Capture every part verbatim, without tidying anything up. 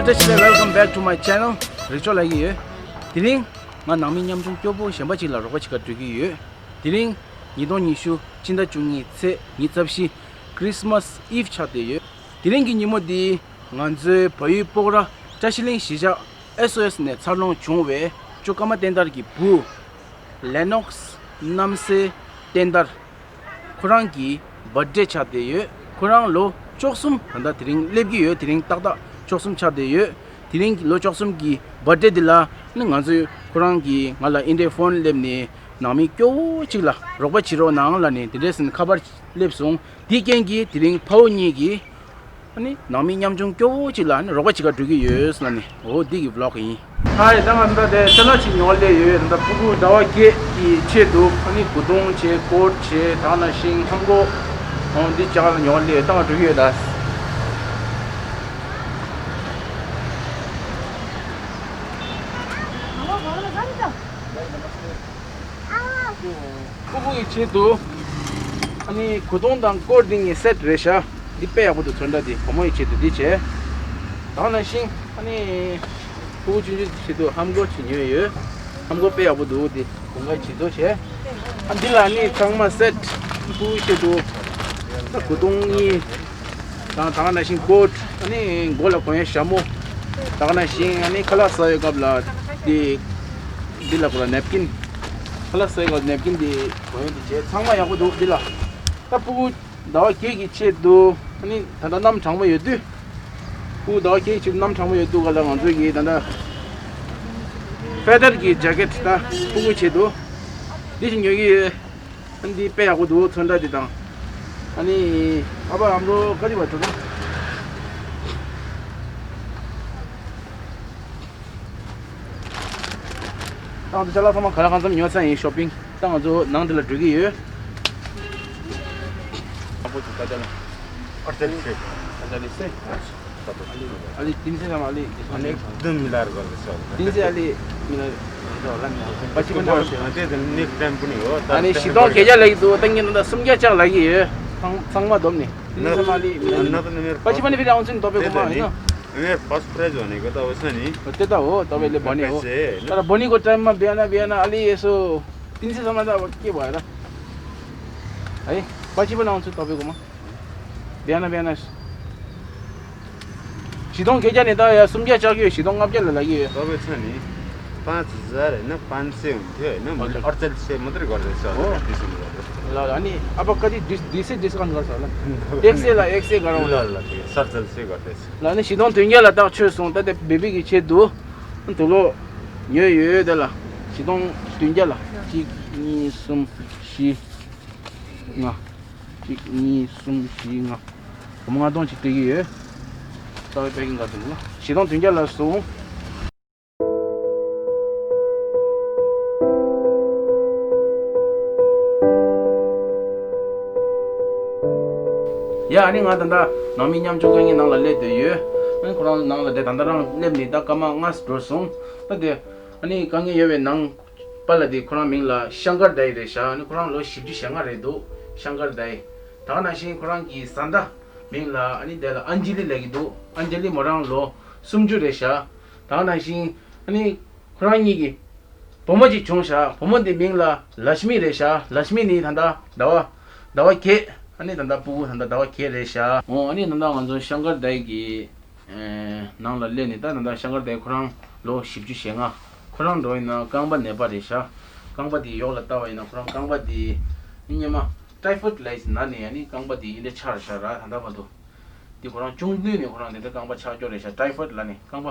བཀྲ་ཤིས་བདེ་ལེགས། Welcome back to my channel. རིག་མཆོག་ལགས་ཀྱི་ཡོད། དེ་རིང་ང་ནང་མི་ཉམ་ཆུང་སྐྱོ་པོ་གཞན་པ་ཅིག་ལ་རོགས་པ་བྱེད་ག་འགྲོ་གི་ཡོད། དེ་རིང་ཉིས་སྟོང་ཉི་ཤུ་སྤྱི་ཟླ་བཅུ་གཉིས་ཚེས་ཉི་ཤུ་རྩ་བཞི། Christmas Eve ཆགས་བསྡད་ཡོད། དེ་རིང་གི་ཉིན་མོ་འདི་ང་ཚོའི་བལ་ཡུལ་སྤོག་ར་བཀྲ་ཤིས་གླིང་གཞིས་ཆགས་ཨེས་ཨོ་ཨེས་ནས་འཚར་ལོངས་བྱུང་བའི་ཅོ་ཀརྨ་བསྟན་དར་གྱི་བུ་ལེ་ནོག་སི་རྣམ་སྲས་བསྟན་དར། ཁོ་རང་གི་བར་ཐི་ཌེ་ཆགས་བསྡད་ཡོད། ཁོ་རང་ལོ་བཅུ་གསུམ་ད་ལྟ་དེ་རིང་སླེབས་ཀྱི་ཡོད། དེ་རིང་ཏག་ཏག་བཅུ་གསུམ་ཆགས་བསྡད་ཡོད། དེ་རིང་གི་ལོ་བཅུ་གསུམ་གྱི་བར་ཐི་ཌེ་འདི་ལ་ནི་ང་ཚོས་ཁོ་རང་གིས་ང་ལ་ཨིན་དྲའི་ཕོན་སླེབས་ནས་ནང་མི་སྐྱོ་བོ་གཅིག་ལ་རོགས་པ་བྱེད་རོགས་གནང་ལབ་ནས་དེ་འདྲས་ཟེར་ནས་ཁ་པར་སླེབས་སོང་། དེའི་རྐྱེན་གྱིས་དེ་རིང་ཕ་བུ་གཉིས་ཀྱིས་ཨ་ནི་ནང་མི་ཉམ་ཆུང་སྐྱོ་བོ་གཅིག་ལ་ནི་རོགས་པ་བྱེད་ག་འགྲོ་གི་ཡོད་ཟེར་ནས། འོ་འདི་གི་བི་ལོག་ཡིན། ཧའི། ད་ང་ད་དེ་ཅ་ལག་ཅིག་ཉོ་སླེབས་ཡོད། ད་ཕྲུ་གུ་ཟླ་བ་བརྒྱད་ཀྱི་ཆེད་དུ་ཨ་ནི་གོས་ཐུང་བྱས། ཀོཊ་བྱས། ད་ནང་བཞིན་ལྷམ་གོག་འོ་འདི་ཅ་ལག་ཉོ་སླེབས། ད་ང་འགྲོ་གི་ཡོད་ད། ཕྲུ་གུ་ཡི་ཆེད་དུ་ཨ་ནི་གོས་ཐུང་དང་ཀོཊ་འདི་གཉིས་སེཊ་རེད་ཤག་འདི་དཔེ་ཡག་པོ་འདུག་ཚོན་ཁྲ་འདི་བུ་མོ་ཡི་ཆེད་དུ་འདི་བྱས། ད་ནང་བཞིན་ཨ་ནི་ཕྲུ་གུ་ཆུང་ཆུང་ཆེད་དུ་ལྷམ་གོག་ཅིག་ཉོས་ཡོད། ལྷམ་གོག་དཔེ་ཡག་པོ་འདུག་འདི་དགུན་ཁ་ཡི་ཆེད་དུ་བྱས། ཨ་འདི་ལ་ཨ་ནི་ཚང་མ་སེཊ། ཕྲུ་གུ་ཡི་ཆེད་དུ་ད་གོས་ཐུང་གཉིས། དང་ད་ག་ནང་བཞིན་ཀོཊ། ཨ་ནི་མགོ་ལ་གོན་ཡས་ཞྭ་མོ། ད་ག་ནང་བཞིན་ཨ་ནི་ཁ་ལག་ཟ་ཡས་སྐབས་ལ་འདི་འདི་ལ་གོ་ལ་ནེབ་ཀིན། ཁ་ལག་ཟ་ཡས་སྐབས་ནེབ་ཀིན་འདི་གོན་ཡས་འདི་བྱས། ཚང་མ་ཡག་པོ་འདུག་འདི་ལ། ད་ཕྲུ་གུ་ཟླ་བ་བརྒྱད་ཀྱི་ཆེད་དུ་ཨ་ནི་ད་ལྟ་གནམ་གྲང་མོ་ཡོད་དུས། ཕྲུ་གུ་ཟླ་བ་བརྒྱད་ཀྱི་ཆེད་དུ་གནམ་གྲང་མོ་ཡོད་དུས་ག་ལ་ང་ཚོ་གིས་ད་ལྟ་ཕེ་དར་གྱི་ཇེ་ཀེཊ་ད་ཕྲུ་གུའི་ཆེད་དུ་འདི་ཞིག་ཉོ་གི་ཡོད། ཨ་ནི་འདི་དཔེ་ཡག་པོ་འདུག་ཚོན་ཁྲ་འདི་དང་། ཨ་ནི་ཨ་ཕ་ཨ་མ་རོ་ཀ་ཅི་བ་ཐོ་ཐོ། ད་ང་ཚོ་ཅ་ལག་ཚང་མ་ག་ལ་གང་འཚམ་ཉོ་ཚར་ཡིན། ཤོ་པིང་། ད་ང་ཚོ་ནང་དེ་ལ་འགྲོ་གི་ཡོད། ཨ་ལི་ཏིན་སེ་ལ་མ་ཨ་ལི། ཏིན་སེ་ཨ་ལི་མི་ལ་ར་གོ་ལ་སོ། ཏིན་སེ་ཨ་ལི་མི་ལ་ར་གོ་ལ། པ་ཆི་པ་ན་ཨ་ནི་ཞི་དོང་བརྒྱད་བརྒྱ་ལ་ཡི་དུ་ཏང་གི་ན་ད་སུམ་བརྒྱ་ལྕགས་ལ་ཡི་ཡོད། ཚང་མ་བསྡོམས་ནས་ཏིན་སེ་མ་ལི་མི་ལ་ར། པ་ཆི་པ་ན་ཕི་ར་ཨང་ཚུན་ཏོ་པེ་གོ་མ་ཡིན་ན། ངས་ཕར་སི་པ་རའི་ཛི་ཡོད་ནི་གོ་ད་འོ་ས་ནི། དེ་ད་འོ་ཏོ་པེ་ལེ་བོ་ནི་འོ། ད་ར་བོ་ནི་གོ་ཏྲ་མ་བེ་ན་བེ་ན་ཨ་ལི་ཡེ་སོ། ཏིན་སེ་ས་མ་ད་བ་ཀེ་བ་ར། ཨའི་པ་ཆི་པ་ན་ཨང་ཚུན་ཏོ་པེ་གོ་མ། བེ་ན་བེ་ན། བཞི་སྟོང་བརྒྱད་བརྒྱ་ནས་ད་ཡ་སུམ་བརྒྱ་ཆག་གི་ཡོད། བཞི་སྟོང་ལྔ་བརྒྱ་ལ་ལ་གི་ཡོད། ད་བས་ཚ་ནི། པ་ཙི་ཟ་རེ་ན་པན་སེ་ཡོང་དེ་ན་མ་ཨར་ཙལ་སེ་མ་དར་གོ་རེ་ས་ཨོ། དེ་སུམ་གོ་རེ། ལ་ལ་ནི་ཨ་པ་ཀ་དི་དི་དི་སེ་དི་སེ་ག་ནི་ག་ས་ལ། ཨེག་སེ་ལ་ཨེག་སེ་ག་རང་ལ་ལ་དེ་སར་ཙལ་སེ་གོ་རེ་ས། ལ་ནི་བཞི་སྟོང་བདུན་བརྒྱ་ལ་བཏགས་ཆོད་སོང་། ད་དེ་བེ་བི་གི་ཆེད་དུ་དུག་ལོག་ཉོས་ཡོད། དེ་ལ་བཞི་སྟོང་བདུན་བརྒྱ་ལ་གཅིག་གཉིས་གསུམ་བཞི་ལྔ། གཅིག་གཉིས་གསུམ་བཞི་ལྔ། སྒོར་མོ་ལྔ་སྟོང་ཅིག་སྤྲད་ཀྱི་ཡོད། རྩ་བའི་པེ་ཀིང་ག་དུ་ལ་བཞི་སྟོང་བདུན་བརྒྱ་ལ་སོང་། ཡ་ཨ་ནི་ང་ད་ལྟ་ནང་མི་ཉམ་ཆུང་ཁང་གི་ནང་ལ་སླེབས་བསྡད་ཡོད། ཨ་ནི་ཁོ་རང་ནང་ལ་དེ་ད་ལྟ་རང་སླེབས་ནས་ད་སྐར་མ་ལྔ་འགྲོ་སོང་། ད་དེ་ཨ་ནི་དཀའ་ངལ་ཡོད་པའི་ནང་པ་ལ་དེ་ཁོ་རང་མིང་ལ་ཤང་ཀར་དཱའི་རེད་ཤག་ཨ་ནི་ཁོ་རང་ལོ་བཞི་བཅུ་ཞེ་ལྔ་རེད་འདུག་ཤང་ཀར་དཱའི། ད་ག་ནང་བཞིན་ཁོ་རང་གི་བཟའ་ཟླ་མིང་ལ་ཨ་ནི་དེ་ལ་ཨན་ཇི་ལི་ལབ་ཀྱི་འདུག་ཨན་ཇི་ལི་མོ་རང་ལོ་སུམ་ཅུ་རེད་ཤག་ད་ག་ནང་བཞིན་ཨ་ནི་ཁོ་རང་གཉིས་ཀྱི་བུ་མོ་གཅིག་བྱུང་ཤག་བུ་མོ་འདི་མིང་ལ་ལ་ཤ་མི་རེད་ཤག་ལ་ཤ་མི་ནི་ད་ལྟ་ཟླ་བ་ཟླ་བ་བརྒྱད། ཨ་ནི་ད་ལྟ་ཕྲུ་གུ་ད་ལྟ་ཟླ་བ་བརྒྱད་རེད་ཤག་འོ་ཨ་ནི་ད་ལྟ་ང་ཚོ་ཤང་ཀར་དཱའི་གི་ནང་ལ་སླེབས་ནས་ད་ད་ལྟ་ཤང་ཀར་དཱའི་ཁོ་རང་ལོ་བཞི་བཅུ་ཞེ་ལྔ། ཁོ་རང་འགྲོ་ཡིན་ན་རྐང་པ་ནད་པ་རེད་ཤག་རྐང་པ་འདི་ཡོག་ལ་ལྟ་བ་ཡིན་ན་ཁོ་རང་རྐང་པ་འདི་སྔོན་མ་ཊའི་ཕོཌ་ལབ་ཡས་ན་ནས་ཨ་ནི་རྐང་པ་འདི་འདི་འདྲ་ཆགས་ཤག་ར། ད་ལྟ་བར་དུ་འདི་ཁོ་རང་ཆུང་དུས་ནས་ཁོ་རང་འདི་འདྲ་རྐང་པ་ཆག་ཀྱོག་རེད་ཤག་ཊའི་ཕོཌ་ལབ་ནས་རྐང་པ།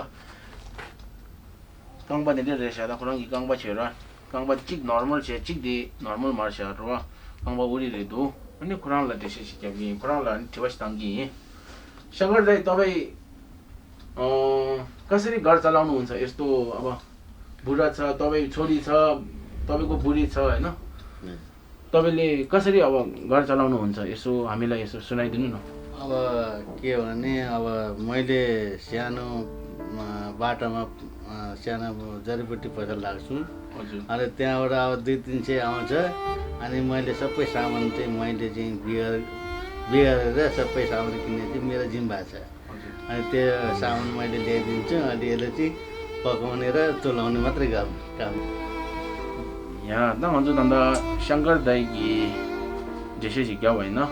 རྐང་པ་འདི་འདྲ་རེད་ཤག་ད་ཁོ་རང་གི་རྐང་པ་བྱས་ར། རྐང་པ་གཅིག་ནོར་མལ་བྱས་གཅིག་དེ་ནོར་མལ་མ་རེད་ཤག་རེད་བ། རྐང་པ་ཨུ་རི་རེད་འདུག་ཨ་ནི་ཁོ་རང་ལ་འགྲེལ་བཤད་ཞིག་རྒྱབ་ཀྱི་ཡིན། ཁོ་རང་ལ་ཨ་ནི་དྲི་བ་ཞིག་བཏང་གི་ཡིན། ཤང་ཀར་དཱའི་ཏོ་པེ་ཨོ། ཀ་ས་རི་གར་ཙ་ལང་ནོ་འོན་ཚ་ཨེ་སྟོ་ཨ་བ། བུ་ར་ཚ་ཏོ་པེ་ཚོ་རི་ཚ། ཏོ་པེ་ཀོ་བུ་རི་ཚ་ཨེ་ན། ཏོ་པེ་ལེ་ཀ་ས་རི་ཨ་བ་གར་ཙ་ལང་ནོ་འོན་ཚ་ཨེ་སོ་ཧ་མི་ལ་ཨེ་སོ་སུ་ནའི་དུ་ནུ་ནོ། अब के भने, अब मैले सानो, अ, बाटोमा, अ, सानो जडीबुटी पसल राख्छु। हजुर। अनि त्यहाँबाट अब दुई तिन सय आउँछ। अनि मैले सबै सामान चाहिँ मैले चाहिँ बिगार बिगारेर सबै सामान किन्ने चाहिँ मेरो जिम्मा छ। अनि त्यो सामान मैले ल्याइदिन्छु, अलिअलि चाहिँ पकाउने र चुलाउने मात्रै काम काम। ཡ། ད་ང་ཚོ་ད་ལྟ་ཤང་ཀར་དཱ་གི་འགྲེལ་བཤད་ཅིག་རྒྱབ་པ་ཡིན་ན།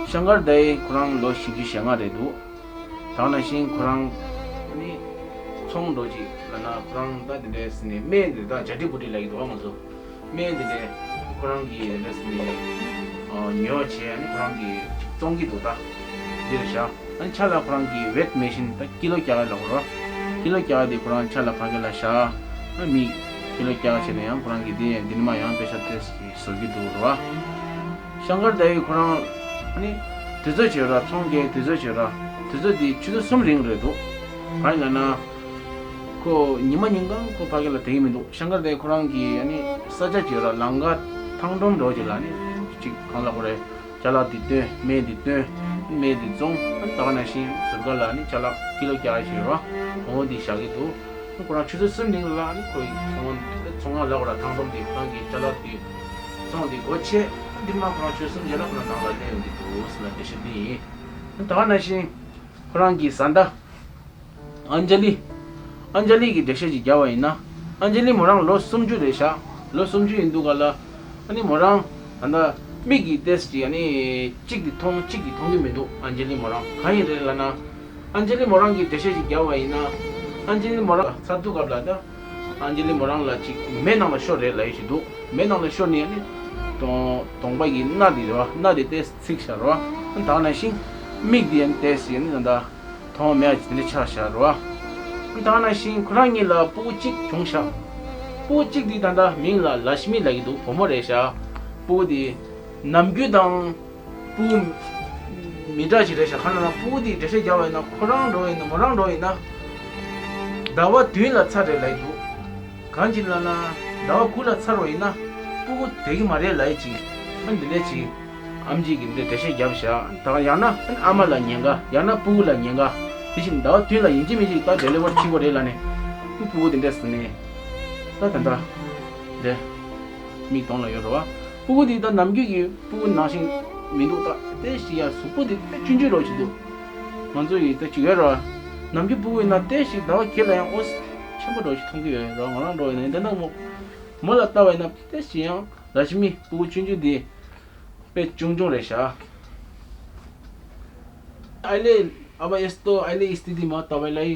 ཤང་ཀར་དཱ་ཁོ་རང་ལོ་བཞི་བཅུ་ཞེ་ལྔ་རེད་འདུག་ད་ག་ནང་བཞིན་ཁོ་རང་ནི་ཚོང་འགྲོ་ཅིག་ལབ་ན། ཁོ་རང་ད་དེ་འདྲས་ནི་སྨན་དེ་ད་ཇ་ཏི་པུ་ཏི་ལབ་ཀྱི་འདུག་ང་ཚོ། སྨན་དེ་འདྲས་ཁོ་རང་གིས་དེ་འདྲས་ནི་ཉོ་བྱས་ནི་ཁོ་རང་གིས་བཙོང་གི་འདུག་ད་འདི་རེད་ཤག་ཨ་ནི་ཆ་ལ་ཁོ་རང་གི་ཝེཊ་མེ་ཤིན། ད་ཀི་ལོ་བཀྱག་ལ་ཧོ་རོ། ཀི་ལོ་བཀྱག་དེ་ཁོ་རང་ཆ་ལ་ཕ་གི་ལ་བཞག་ཨ་མི་ཀི་ལོ་བཀྱག་བྱས་ནས་ཡང་ཁོ་རང་གི་དེ་འདི་ནི་མ་ཡང་པེ་ཤ་ཏེས་ཀྱི་བཟོ་གི་འདུག་རོ། ཤང་ཀར་དཱ་ཡི་ཁོ་རང་ཨ་ནི་དུས་ཚོད་བྱེད་ར། ཚོང་རྒྱག་དུས་ཚོད་བྱེད་ར། དུས་ཚོད་དེ་ཆུ་ཚོད་གསུམ་རིང་རེད་འདུག་གང་ཡིན་ལབ་ན། ཁོ་ཉི་མ་ཉིན་གང་ཁོ་ཕ་གི་ལ་བསྡད་ཀྱི་མི་འདུག་ཤང་ཀར་དཱ་ཁོ་རང་གི་ཨ་ནི་ས་ཆ་བྱེད་ར། ལམ་ཁ་ཐང་སྒྲོམ་འགྲོ་བྱེད་ལ་ནི་ཅིག་གང་ལ་ཁོ་རེ། ཅ་ལག་འདི་བཏོན། སྨན་འདི་བཏོན། སྨན་འདི་བཙོང་། ཨ་ནི་ད་ག་ནང་བཞིན་ཟུར་ཁ་ལ་ནི་ཅ་ལག་ཀི་ལོ་བརྒྱ་ཞིག་རོ། གོང་འོག་འདི་བཞག་གི་འདུག་ཨ་ནི་ཁོ་རང་ཆུ་ཚོད་གསུམ་རིང་ལ་ནི་ཁོའི་ཚོང་ཚོང་ཁང་ལ་ཁོ་རང་ཐང་སྒྲོམ་འདི་ཁོ་རང་གི་ཅ་ལག་འདི་ཚོང་འདི་སྒོ་ཕྱེ། ཨ་འདི་མ་ཁོ་རང་ཆུ་ཚོད་གསུམ་རྗེས་ལ་ཁོ་རང་ནང་ལ་སླེབས་ཡོང་གི་འདུག་ཟེར་ལ་འགྲེལ་བཤད་འདི་ཡིན། ཨ་ནི་ད་ག་ནང་བཞིན་ཁོ་རང་གི་བཟའ་ཟླ། ཨན་ཇ་ལི། ཨན་ཇ་ལི་གི་འགྲེལ་བཤད་ཅིག་རྒྱབ་པ་ཡིན་ན། ཨན་ཇ་ལི་མོ་རང་ལོ་སུམ་ཅུ་རེད་ཤག་ལོ་སུམ་ཅུ་ཡིན་དུས་ག་ལ། ཨ་ནི་མོ་རང་ད་ལྟ་མིག་གི་ཏོག་ཙམ་ཅིག་ཨ་ནི་གཅིག་གིས་མཐོང་གཅིག་གིས་མཐོང་གི་མི་འདུག་ཨན་ཇ་ལི་མོ་རང་གང་ཡིན་རེད་ལབ་ན། ཨན་ཇ་ལི་མོ་རང་གི་འགྲེལ་བཤད་ཅིག་རྒྱབ་པ་ཡིན་ན། ཨན་ཇ་ལི་མོ་རང་ཚར་དུས་སྐབས་ལ་ད། ཨན་ཇ་ལི་མོ་རང་ལ་ཅིག་མེ་ནང་ལ་ཤོར་རེད་ལབ་ཡོད་ཅིག་འདུག་མེ་ནང་ལ་ཤོར་ནས་ཨ་ནི་གདོང་གདོང་པ་གི་སྣ་དེ་རེད་བ། སྣ་དེ་ཏོག་ཙམ་ཚིག་ཤག་རེད་བ། ཨ་ནི་ད་ག་ནང་བཞིན་མིག་དེ་ཨ་ནི་ཏོག་ཙམ་ཨ་ནི་ད་ལྟ། མཐོང་མེད་ཅིག་དེ་འདྲ་ཆགས་བཞག་རོ། ད་ག་ནང་བཞིན་ཁོ་རང་གཉིས་ལ་སྤུ་གུ་གཅིག་བྱུང་ཤག་སྤུ་གུ་གཅིག་དེ་ད་ལྟ་མིང་ལ་ལ་ཤི་མི་ལབ་ཀྱི་འདུག་བུ་མོ་རེད་ཤག་སྤུ་གུ་དེ་ནམ་རྒྱུན་དང་སྤུ་གུ་མི་འདྲ་ཅིག་རེད་ཤག་གང་ལབ་ན་སྤུ་གུ་དེ་འགྲེལ་བཤད་རྒྱབ་པ་ཡིན་ན། ཁོ་རང་འགྲོ་ཡིན་ན་མོ་རང་འགྲོ་ཡིན་ན་ཟླ་བ་བདུན་ལ་ཚར་རེད་ལབ་ཀྱི་འདུག་གང་ཅི་ལབ་ན་ཟླ་བ་དགུ་ལ་ཚར་བ་ཡིན་ན་སྤུ་གུ་བསྡད་ཀྱི་མ་རེད་ལབ་ཡི་ཅིག་ཨ་འདི་འདྲ་ཅིག་ཨམ་ཆི་གིས་འདི་འགྲེལ་བཤད་བརྒྱབ་བཞག་ད་ཡང་ན་ཨ་མ་ལ་ཉེན་ཁ། ཡང་ན་སྤུ་གུ་ལ་ཉེན་ཁ། དེ་བཞིན་ཟླ་བ་བདུན་ལ་ཡིན་གཅིག་མིན་གཅིག་ད་ཌེ་ལི་ཝར་བྱེད་དགོས་རེད་ལབ་ནས་སྤུ་གུ་འདི་འདྲ་ཟེར་ནས་ད་ད་ད་འདི་མིག་གདོང་ལ་ཡོད་རེད་བ། སྤུ་གུ་འདི་ད་ནམ་རྒྱུན་གྱི་སྤུ་གུ་ནང་བཞིན་མི་འདུག་ད་ཏོག་ཙམ་ཡ་གཟུགས་པོ་འདི་དཔེ་ཆུང་ཆུང་རོ་ཞིག་འདུག་ང་ཚོ་ཡི་ད་ཅིག་ཡོད་རེད་བ། ནམ་རྒྱུན་སྤུ་གུ་ཡིན་ན་ཏོག་ཙམ་ཟླ་བ་བརྒྱད་ལ་ཡང་ཨོ་ཆེན་པོ་འདྲ་ཞིག་མཐོང་གི་ཡོད་རེད། ང་རང་འདྲ་ཡིན་ན་འདི་ན་མོ་མོ་ལ་ལྟ་བ་ཡིན་ན་ཏོག་ཙམ་ཡང་ལ་ཤི་མི་སྤུ་གུ་ཆུང་ཆུང་འདི་དཔེ་ཆུང་ཆུང་རེད་ཤག अहिले अब यस्तो, अहिले स्थितिमा तपाईँलाई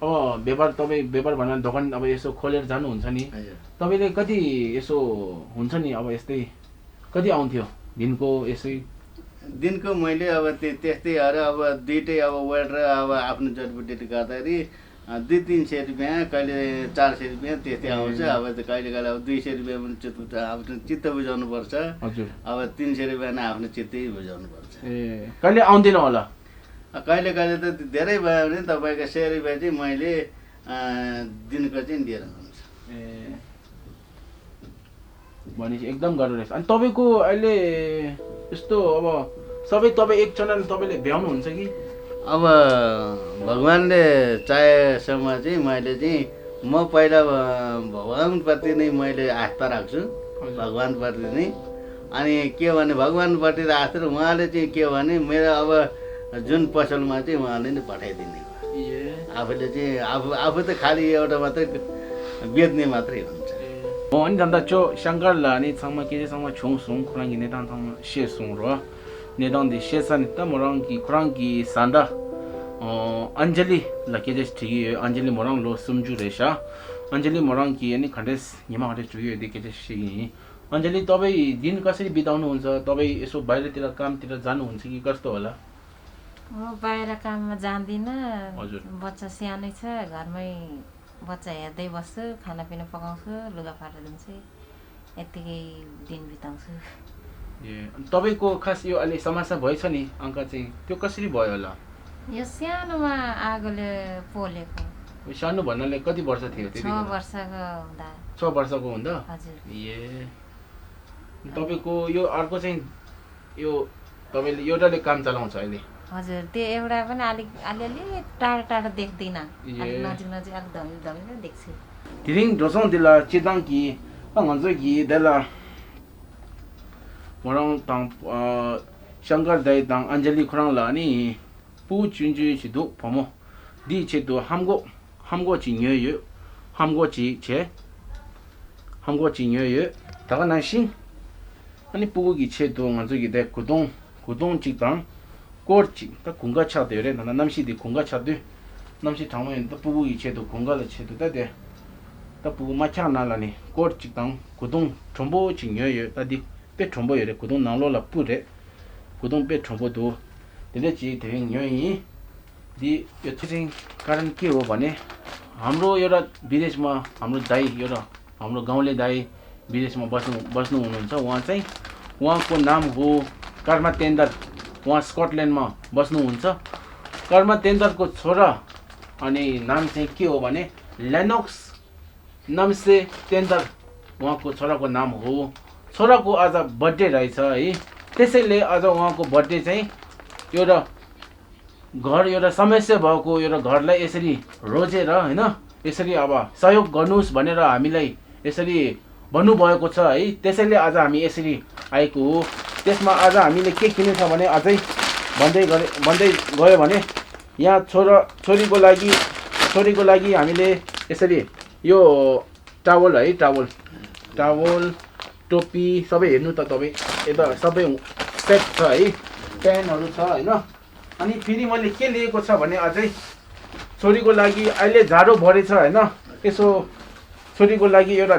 अब व्यापार, तपाईँ व्यापार भनौँ, दोकान अब यसो खोलेर जानुहुन्छ नि। हजुर। तपाईँले कति यसो हुन्छ नि, अब यस्तै कति आउँथ्यो दिनको यसै? दिनको मैले अब त्य-, त्यस्तै अरे अब दुइटै अब वेटर अब आफ्नो जटबुटीले गर्दाखेरि, अ, दुई तिन सय रुपियाँ, कहिले चार सय रुपियाँ त्यस्तै आउँछ। ए। अब त कहिले कहिले अब दुई सय रुपियाँ पनि चित्त, अब चित्त बुझाउनुपर्छ। हजुर। अब तिन सय रुपियाँ नै आफ्नो चित्तै बुझाउनुपर्छ। ए, कहिले आउँदैन होला? अ, कहिले कहिले त धेरै भयो भने तपाईँको सय रुपियाँ चाहिँ मैले, अ, दिनको चाहिँ दिएर हुन्छ। ए। भनेपछि एकदम गाह्रो रहेछ। अनि तपाईँको अहिले यस्तो अब सबै तपाईँ एकजनाले तपाईँले भ्याउनुहुन्छ कि? अब भगवान्‌ले चाहेसम्म चाहिँ मैले चाहिँ म पहिला, अ, भगवान्‌प्रति नै मैले आस्था राख्छु। हजुर। भगवान्‌प्रति नै। अनि के भने भगवान्‌प्रति आस्था र उहाँले चाहिँ के भने मेरो अब जुन पसलमा चाहिँ उहाँले नै पठाइदिने। ए। आफूले चाहिँ आफू, आफू त खालि एउटा मात्रै बेच्ने मात्रै हुन्छ। ए। हो, अनि ད་ལྟ་ཅོ་ཤང་ཀར་ལ་ནི་ཚང་མ་སྐད་ཆ་ཚང་མ་བྱུང་སོང་། ཁོ་རང་གི་གནས་སྟངས་ཚང་མ་ཤེས་སོང་རོ། གནས་སྟངས་འདི་ཤེས་ས་ནི་ད་མོ་རང་གི་ཁོ་རང་གི་བཟའ་ཟླ་ཨོ་ཨན་ཇ་ལི་ལ་སྐད་ཆ་ཞིག་དྲི་གི་ཡོད། ཨན་ཇ་ལི་མོ་རང་ལོ་སུམ་ཅུ་རེད་ཤག་ཨན་ཇ་ལི་མོ་རང་གིས་ཨ་ནི་ག་འདྲས་ཉི་མ་ག་འདྲས་བྱུང་ཡོད་དེ་སྐད་ཆ་ཞིག་ཡིན། अञ्जली, तपाईँ दिन कसरी बिताउनुहुन्छ? तपाईँ यसो बाहिरतिर कामतिर जानुहुन्छ कि कस्तो होला? म बाहिर काममा जाँदिनँ। हजुर। बच्चा सानै छ, घरमै बच्चा हेर्दै बस्छु, खानापिना पकाउँछु, लुगाफाटा धुन्छु, यत्तिकै दिन बिताउँछु। ए, अनि तपाईँको खास यो अहिले समस्या भएछ नि, आँखा चाहिँ, त्यो कसरी भयो होला? यो सानोमा आगोले पोलेको। सानो भन्नाले कति वर्ष थियो त्यतिखेर? छ वर्षको हुँदा। छ वर्षको हुँदा? हजुर। ए। तपाईँको यो अर्को चाहिँ, यो तपाईँले एउटाले काम चलाउँछ अहिले? हजुर, त्यो एउटा पनि अलिक, अलिअलि टाढा टाढा देख्दिनँ। ए। अलिक नजिक नजिक, अलिक धमिलो धमिलो देख्छु। Thiring འགྲོ་སོང་འདི་ལ་སྤྱིར་བཏང་གི་ཨ་ང་ཚོ་གི་འདི་ལ་མོ་རང་དང་ཨ་ཤང་ཀར་དཱི་དང་ཨན་ཇ་ལི་ཁོ་རང་ལ་ནི་ ཕྲུ་གུ་ཆུང་ཆུང་ཞིག་འདུག་བུ་མོ། འདིའི་ཆེད་དུ་ལྷམ་གོག་ལྷམ་གོག་ཅིག་ཉོས་ཡོད། ལྷམ་གོག་ཅིག་བྱས། ལྷམ་གོག་ཅིག་ཉོས་ཡོད། ད་ག་ནང་བཞིན། ཨ་ནི་ཕྲུ་གུ་གི་ཆེད་དུ་ང་ཚོ་གི་དེ་གོས་ཐུང་གོས་ཐུང་ཅིག་དང་། སྐོར་ཅིག་ད་དགུན་ཁ་ཆགས་བསྡད་ཡོད་རེད། ད་ལྟ་གནམ་གཤིས་འདི་དགུན་ཁ་ཆགས་དུས། གནམ་གཤིས་གྲང་མོ་ཡིན། ད་ཕྲུ་གུ་གི་ཆེད་དུ་དགུན་ཁ་ལ་ཆེད་དུ་ད་དེ། ད་ཕྲུ་གུ་མ་འཁྱག་ན་ལབ་ནས་སྐོར་ཅིག་དང་གོས་ཐུང་དྲོན་པོ་ཅིག་ཉོས་ཡོད། ད་འདི་དཔེ་དྲོན་པོ་ཡོད་རེད། གོས་ཐུང་ནང་ལོགས་ལ་སྤུ་རེད། གོས་ཐུང་དཔེ་དྲོན་པོ་འདུག་དེ་འདྲ་ཅིག་དེ་རིང་ཉོས་ཡིན། འདི་यो चाहिँ कारण के हो भने हाम्रो एउटा विदेशमा हाम्रो दाइ, एउटा हाम्रो गाउँले दाइ विदेशमा बस्नु बस्नुहुन्छ। उहाँ चाहिँ, उहाँको नाम हो कर्मा तेन्दर। उहाँ स्कटल्यान्डमा बस्नुहुन्छ। कर्मा तेन्दरको छोरा, अनि नाम चाहिँ के हो भने लेनोक्स नम्से तेन्दर उहाँको छोराको नाम हो। छोराको आज बर्थडे रहेछ है। त्यसैले आज उहाँको बर्थडे चाहिँ एउटा घर, एउटा समस्या भएको एउटा घरलाई यसरी रोजेर, होइन, यसरी अब सहयोग गर्नुहोस् भनेर हामीलाई यसरी भन्नुभएको छ है। त्यसैले आज हामी यसरी आएको हो। त्यसमा आज हामीले के किनेछ भने अझै भन्दै गरे भन्दै गयो भने यहाँ छोरा छोरीको लागि छोरीको लागि हामीले यसरी यो टावल है, टावल टावल टोपी सबै हेर्नु त तपाईँ। यता सबै सेट छ है। प्यान्टहरू छ, होइन? अनि फेरि मैले के लिएको छ भने अझै छोरीको लागि अहिले जाडो बढेछ, होइन? यसो छोरीको लागि एउटा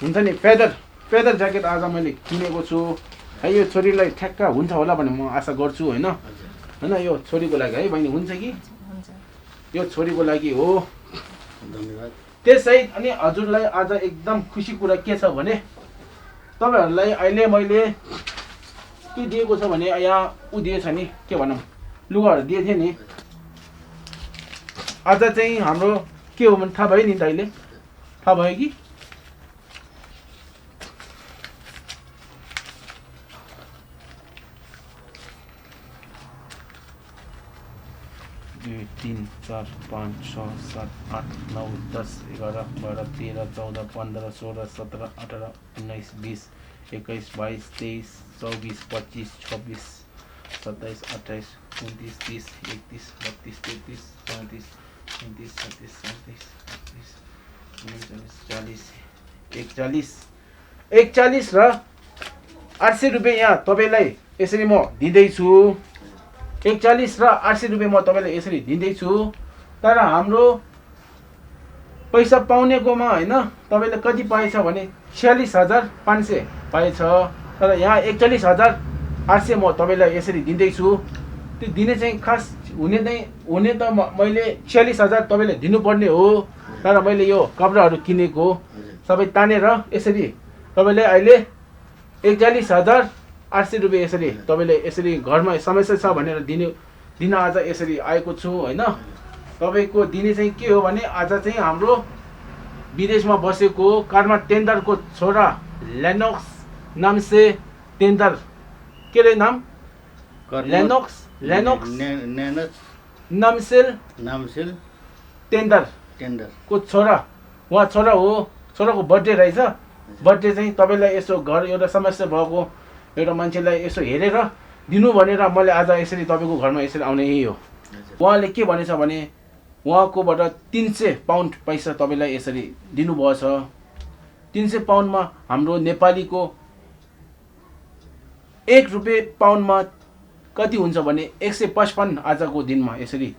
हुन्छ नि, फेदर फेदर ज्याकेट आज मैले किनेको छु है। यो छोरीलाई ठ्याक्क हुन्छ होला भन्ने म आशा गर्छु, होइन? होइन, यो छोरीको लागि है बहिनी, हुन्छ कि? यो छोरीको लागि हो। धन्यवाद। त्यसै अनि हजुरलाई आज एकदम खुसी कुरा के छ भने तपाईँहरूलाई अहिले मैले के दिएको छ भने यहाँ ऊ दिएछ नि, के भनौँ, लुगाहरू दिएको थिएँ नि। आज चाहिँ हाम्रो के हो भने थाहा भयो नि दाइले? थाहा भयो कि? दुई, तिन, चार, पाँच, छ, सात, आठ, नौ, दस, एघार, बाह्र, तेह्र, चौध, पन्ध्र, सोह्र, सत्र, अठार, उन्नाइस, बिस, एक्काइस, बाइस, तेइस, चौबिस, पच्चिस, छब्बिस, सत्ताइस, अट्ठाइस, उन्तिस, तिस, एकतिस, बत्तिस, तेत्तिस, चौतिस, पैँतिस, छत्तिस, सैँतिस, अठतिस, उन्तिस, चालिस, एकचालिस, एकचालिस र आठ सय रुपियाँ यहाँ तपाईँलाई यसरी म दिँदैछु। एकचालिस र आठ सय रुपियाँ म तपाईँलाई यसरी दिँदैछु। तर हाम्रो पैसा पाउनेकोमा, होइन, तपाईँले कति पाएछ भने छयालिस हजार पाँच सय पाएछ। तर यहाँ एकचालिस हजार आठ सय म तपाईँलाई यसरी दिँदैछु। त्यो दिने चाहिँ खास हुने नै हुने त म मैले छयालिस हजार तपाईँले दिनुपर्ने हो। तर मैले यो कपडाहरू किनेको सबै तानेर यसरी तपाईँले अहिले एकचालिस हजार आठ सय रुपियाँ यसरी तपाईँले यसरी घरमा समस्या छ भनेर दिने दिन आज यसरी आएको छु, होइन? तपाईँको दिने चाहिँ के हो भने आज चाहिँ हाम्रो विदेशमा बसेको कर्मा तेन्दरको छोरा लेनोक्स नाम्से तेन्दर, के अरे नाम? कर्म लेनोक्स लेनोक्स ने- नेनस नाम्सेल नामसेल तेन्दर टेन्डर को छोरा, उहाँ छोरा हो। छोराको बर्थडे रहेछ। बर्थडे चाहिँ तपाईँलाई यसो घर एउटा समस्या भएको एउटा मान्छेलाई यसो हेरेर दिनु भनेर मैले आज यसरी तपाईँको घरमा यसरी आउने यही हो। हजुर। उहाँले के भनेछ भने उहाँकोबाट तिन सय पाउन्ड पैसा तपाईँलाई यसरी दिनुभएछ। तिन सय पाउन्डमा हाम्रो नेपालीको एक रुपियाँ पाउन्डमा कति हुन्छ भने एक सय पचपन्न आजको दिनमा यसरी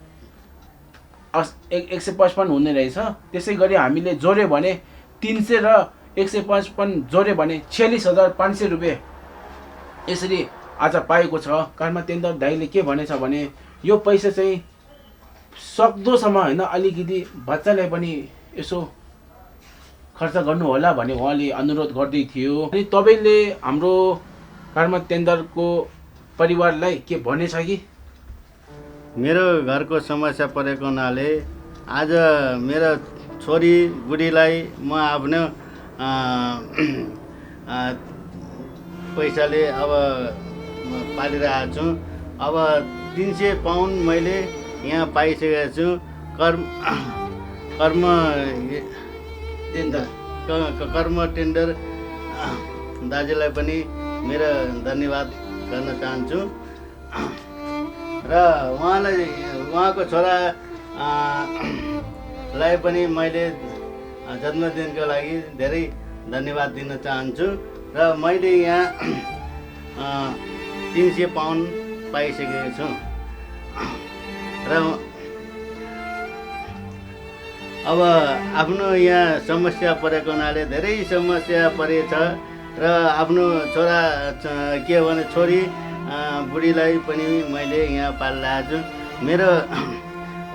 अस एक एक सय पचपन्न हुने रहेछ। त्यसै गरी हामीले जोड्यो भने तिन सय र एक सय पचपन्न जोड्यो भने छयालिस हजार पाँच सय रुपियाँ यसरी आज पाएको छ। कर्मा तेन्दर दाइले के भनेछ भने यो पैसा चाहिँ सक्दोसम्म, होइन, अलिकति बच्चालाई पनि यसो खर्च गर्नु होला भन्ने उहाँले अनुरोध गर्दै थियो। अनि तपाईँले हाम्रो कर्मा तेन्दरको परिवारलाई के भनेछ कि? मेरो घरको समस्या परेको हुनाले आज मेरो छोरी बुढीलाई म आफ्नो अ, अ, पैसाले अब पालिरहेको छु। अब तिन सय पाउन्ड मैले यहाँ पाइसकेको छु। कर्म कर्म टेन्डर। क- क- कर्म टेन्डर दाजुलाई पनि मेरो धन्यवाद गर्न चाहन्छु। र उहाँलाई, उहाँको छोरा, अ, लाई पनि मैले, अ, जन्मदिनको लागि धेरै धन्यवाद दिन चाहन्छु। र मैले यहाँ, अ, तीन सय पाउन्ड पाइसकेको छु। र अब आफ्नो यहाँ समस्या परेको हुनाले, धेरै समस्या परेछ र आफ्नो छोरा, च-, के भने, छोरी, अ, बुढीलाई पनि मैले यहाँ पालिरहेको छु। मेरो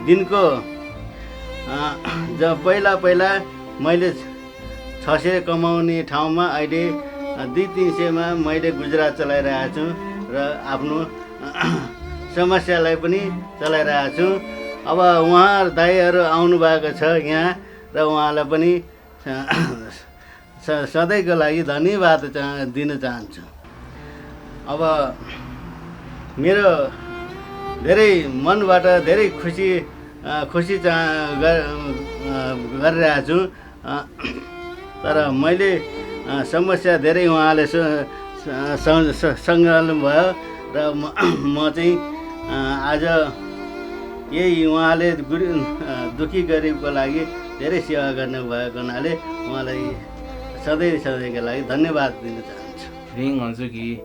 दिनको, अ, ज-, पहिला पहिला मैले छ सय कमाउने ठाउँमा अहिले, अ, दुई तिन सयमा मैले गुजारा चलाइरहेको छु र आफ्नो समस्यालाई पनि चलाइरहेको छु। अब उहाँहरू, दाइहरू आउनुभएको छ यहाँ र उहाँलाई पनि स-, स-, सधैँको लागि धन्यवाद चा-, दिन चाहन्छु। अब मेरो धेरै मनबाट धेरै खुसी, अ, खुसी चा-, गर-, अ, गरिरहेको छु। अ, तर मैले, अ, समस्या धेरै उहाँले स-, स-, स-, स-, सङ्घाल्नु भयो र म, म चाहिँ, अ, आज यही उहाँले गुरु, अ, दुखी गरिबको लागि धेरै सेवा गर्नुभएको हुनाले उहाँलाई सधैँ सधैँको लागि धन्यवाद दिन चाहन्छु। དེ་རིང་ང་ཚོ་གི་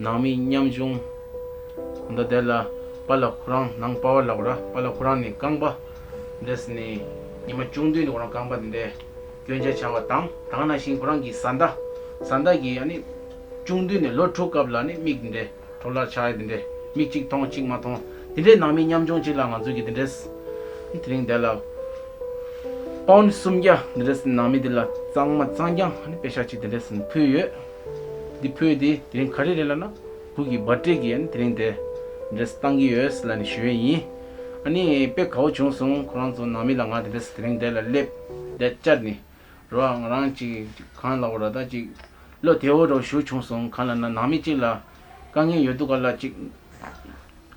ནང་མི་ཉམ་ཆུང་འདི་དེ་ལ་པཱ་ལགས་ཁོ་རང་ནང་པ་བ་ལབ་ར། པཱ་ལགས་ཁོ་རང་ནས་རྐང་པ་འདས་ནས་ཉི་མ་བཅུ་བདུན་ནས་ཁོ་རང་རྐང་པ་འདི་འདྲས་སྐྱོན་ཆ་ཆགས་པ་དང་། དེ་ག་ནང་བཞིན་ཁོ་རང་གི་བཟའ་ཟླ་བཟའ་ཟླ་གི་ཨ་ནི་བཅུ་བདུན་ནས་ལོ་དྲུག་སྐབས་ལ་ནི་མིག་འདི་འདྲས་འཕྲོ་བརླག་ཆགས་ཡ་འདི་འདྲས། མིག་གཅིག་མཐོང་གཅིག་མ་མཐོང་། འདི་འདྲས་ནང་མི་ཉམ་ཆུང་གཅིག་ལ་ང་ཚོ་གི་འདི་འདྲས་དེ་རིང་འདི་ལ་པའུན་སུམ་བརྒྱ་འདི་འདྲས་ནང་མི་འདི་ལ་གཙང་མ་གཙང་རྐྱང་ཨ་ནི་པེ་ཤག་གཅིག་འདི་འདྲས་ཕུལ་ཡོད། འདི་ཕུལ་འདི་དེ་རིང་ག་རེ་རེད་ལབ་ན། བུ་གི་བར་ཐི་ཌེ་གི་ཨ་ནི་དེ་རིང་དེ་འདྲས་བཏང་གི་ཡོད་ལབ་ནས་ཞུ་ཡས་ཡིན། ཨ་ནི་དཔེ་དགའ་བོ་བྱུང་སོང་། ཁོ་རང་ཚོ་ནང་མི་ལ་ང་དེ་འདྲས་དེ་རིང་དེ་ལ་སླེབས་དེ་བཅར་ནས་རོ། ང་རང་ཅིག་གང་ལབ་ར། ད་ཅིག་བློ་བདེ་བོ་རོ་ཞུ་བྱུང་སོང་། གང་ལབ་ན་ནང་མི་གཅིག་ལ་དཀའ་ངལ་ཡོད་དུས་ག་ལ་ཅིག་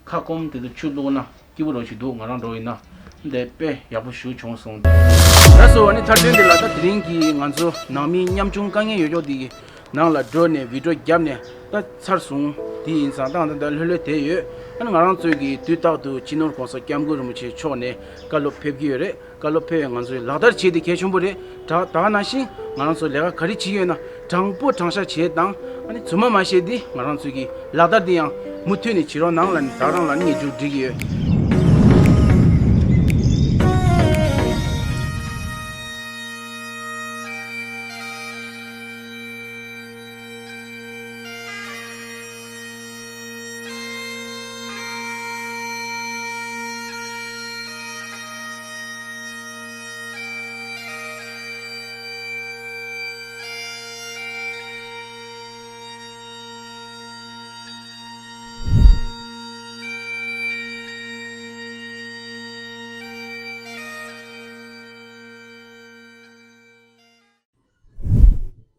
ཁ་སྐོམ་དེ་ཚོ་ཆུ་བླུགས་ན་སྐྱིད་པོ་རོ་ཞིག་འདུག་ང་རང་འགྲོ་ཡིན་ན་འདི་དཔེ་ཡག་པོ་ཞུ་བྱུང་སོང་། ད་སོ་ཨ་ནི་མཐའ་དོན་འདི་ལ་ད་དེ་རིང་གི་ང་ཚོ་ནང་མི་ཉམ་ཆུང་དཀའ་ངལ་ཡོད་ཅོག་འདི་གི་ནང་ལ་འགྲོ་ནས་བི་ཌི་ཡོ་བརྒྱབ་ནས་ད་ཚར་སོང་། དེ་ཡིན་ཙང་ད་ང་ད་ལྷོད་ལྷོད་བསྡད་ཡོད། ཨ་ནི་ང་རང་ཚོའི་གི་དུས་རྟག་ཏུ་སྤྱི་ནོར་༸གོང་ས་༸སྐྱབས་མགོན་རིན་པོ་ཆེ་མཆོག་ནས་བཀའ་སློབ་ཕེབས་ཀྱི་ཡོད་རེད། བཀའ་སློབ་ཕེབས་ཡས་ང་ཚོས་ལག་བསྟར་བྱེད་དེ་གལ་ཆེན་པོ་རེད། ད་ད་ག་ནང་བཞིན་ང་རང་ཚོ་ལས་ཀ་ག་རེ་བྱེད་ཀྱི་ཡོད་ན་དྲང་པོ་དྲང་བཞག་བྱེད་དང་། ཨ་ནི་རྫུན་མ་མ་བཤད་དེ་ང་རང་ཚོའི་གི་ལག་བསྟར་དེ་ཡང་མུ་མཐུད་ནས་བྱེད་རོགས་གནང་ལབ་ནས་ད་རང་ལ་ནི་ངས་མཇུག་སྒྲིལ་གྱི་ཡོད།